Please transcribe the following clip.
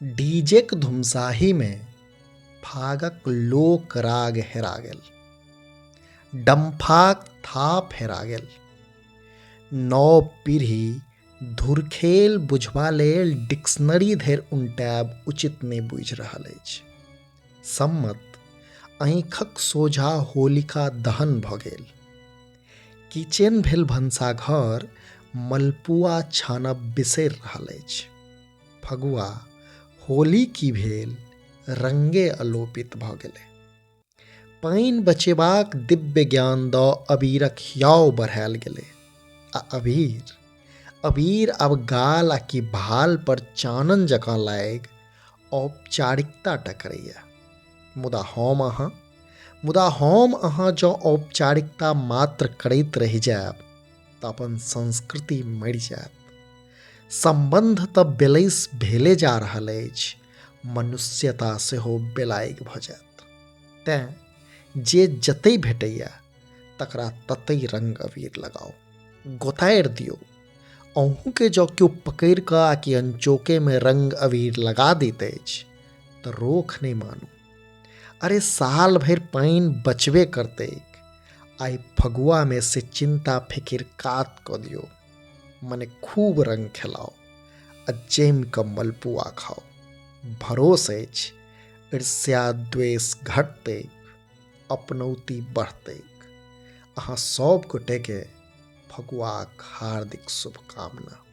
डीजेक धुमसाहीमे फागक लोक राग हेरा गेल, डम्फाक थाप हेरा गेल। नव पीढ़ी धुरखेल बुझबा लेल डिक्शनरी धरि उनटायब उचित नहि बुझि रहल अछि। सम्मत आँखिक सोझाँ होलिका दहन भऽ गेल। किचेन भेल भनसाघर मलपुआ छानब बिसरि रहल अछि। फगुआ होली की भेल, रंगे अलोपित भऽ गेलै। पानि बचेबाक दिव्य ज्ञान दऽ अबीरक हियाव बढ़ायल गेलै आ अबीर अबीर आब गाल आ कि भाल पर चानन जकाँ लागि औपचारिकता टा करैए। मुदा हम अहाँ जँ औपचारिकता मात्र करैत रहि जायब तऽ अपन संस्कृति मरि जायत। सम्बन्ध तऽ बेलैस भेले जा रहल अछि, मनुष्यता सेहो बेलायग भऽ जायत। तेँ जे जतै भेटैए तकरा ततै रंग अबीर लगाउ, गोतारि दियौ। अहूँके जँ केओ पकड़ि कऽ आ कि अनचोकेमे रंग अबीर लगा दैत अछि तऽ रोख नहि मानू। अरे साल भरि पानि बचबे करतैक, आइ फगुआमे से चिन्ता फिकिर कात कऽ दियौ, मने खूब रंग खेलाउ आ जमि कऽ मलपुआ खाउ। भरोस अछि ईर्ष्या द्वेष घटतैक, अपनौती बढ़तैक। अहाँ सब गोटेके फगुआक हार्दिक शुभकामना।